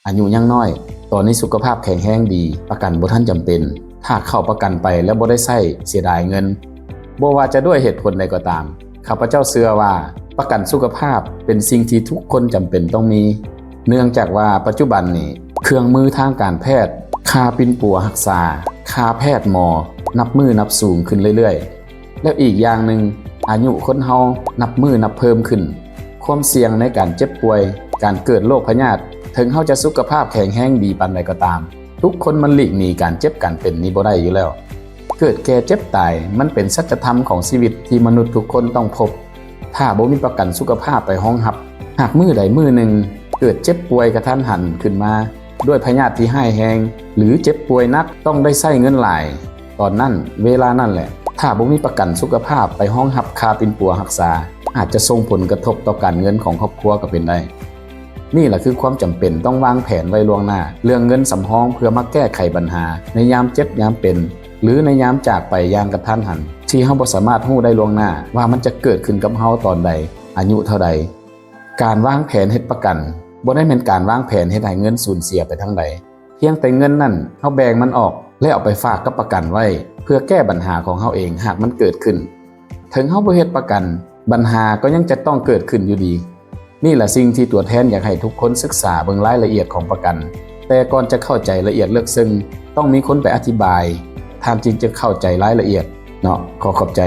ອາຍຸຍັງນ້ອຍ, ຕອນນີ້ສຸຂະພາບແຂງແຮງດີ, ປະກັນບໍ່ທັນຈຳເປັນ. ຖ້າເຂົ້າປະກັນໄປແລ້ວບໍ່ໄດ້ໃຊ້, ເສຍດາຍເງິນ. ບໍ່ວ່າຈະດ້ວຍເຫດຜົນໃດກໍຕາມ, ຂ້າພະເຈົ້າເຊື່ອວ່າປະກັນສຸຂະພາບເປັນສິ່ງທີ່ທຸກຄົນຈຳເປັນຕ້ອງມີ, ເນື່ອງຈາກວ່າປັດຈຸບັນນີ້ ເຄື່ອງມືທາງການແພດ, ຄ່າປິ່ນປົວຮັກສາ, ຄ່າແພດໝໍ ນັບມື້ນັບສູງຂຶ້ນເລື້ອຍໆ. ແລ້ວອີກຢ່າງໜຶ່ງ, ອາຍຸຄົນເຮົານັບມື້ນັບເພີ່ມຂຶ້ນ. ຄວາມສ່ຽງໃນການເຈັບປ່ວຍ, ການເກີດໂລກພະຍາດ, ເຖິງເຮົາຈະສຸຂະພາບແຂງແຮງດີປານໃດກໍຕາມ, ທຸກຄົນມັນຫຼີກໜີການເຈັບການເປັນນີ້ບໍ່ໄດ້ຢູ່ແລ້ວ. ເກີດແກ່ເຈັບຕາຍ, ມັນເປັນສັດຈະທຳຂອງຊີວິດທີ່ມະນຸດທຸກຄົນຕ້ອງພົບ. ຖ້າບໍ່ມີປະກັນສຸຂະພາບໄປຮອງຮັບ, ຫາກມື້ໃດມື້ໜຶ່ງເກີດເຈັບປ່ວຍກະທັນຫັນຂຶ້ນມາ ດ້ວຍພະຍາດທີ່ຮ້າຍແຮງ ຫຼື ເຈັບປ່ວຍໜັກ ຕ້ອງໄດ້ໃຊ້ເງິນຫຼາຍ, ຕອນນັ້ນ, ເວລານັ້ນແຫຼະ, ຖ້າບໍ່ມີປະກັນສຸຂະພາບໄປຮອງຮັບຄ່າປິ່ນປົວຮັກສາ, ອາດຈະສົ່ງຜົນກະທົບຕໍ່ການເງິນຂອງຄອບຄົວກໍເປັນໄດ້. ນີ້ລະຄືຄວາມຈຳເປັນຕ້ອງວາງແຜນໄວ້ລ່ວງໜ້າ ເລື່ອງເງິນສຳຮອງເພື່ອມາແກ້ໄຂບັນຫາໃນຍາມເຈັບຍາມເປັນ ຫຼື ໃນຍາມຈາກໄປຢ່າງກະທັນຫັນ ທີ່ເຮົາບໍ່ສາມາດຮູ້ໄດ້ລ່ວງໜ້າວ່າມັນຈະເກີດຂຶ້ນກັບເຮົາຕອນໃດ, ອາຍຸເທົ່າໃດ. ການວາງແຜນເຮັດປະກັນ ບໍ່ໄດ້ແມ່ນການວາງແຜນເຮັດໃຫ້ເງິນສູນເສຍໄປທາງໃດ. ພຽງແຕ່ເງິນນັ້ນເຮົາແບ່ງມັນອອກ ແລະ ເອົາໄປຝາກກັບປະກັນໄວ້ ເພື່ອແກ້ບັນຫາຂອງເຮົາເອງຫາກມັນເກີດຂຶ້ນ. ເຖິງເຮົາບໍ່ເຮັດປະກັນ, ບັນຫາກໍຍັງຈະຕ້ອງເກີດຂຶ້ນຢູ່ດີ. ນີ້ລະສິ່ງທີ່ຕົວແທນຢາກໃຫ້ທຸກຄົນສຶກສາເບິ່ງລາຍລະອຽດຂອງປະກັນ. ແຕ່ກ່ອນຈະເຂົ້າໃຈລະອຽດເລິກເຊິ່ງ, ຕ້ອງມີຄົນໄປອະທິບາຍ, ທ່ານຈຶ່ງຈະເຂົ້າໃຈລາຍລະອຽດເນາະ. ຂໍຂອບໃຈ.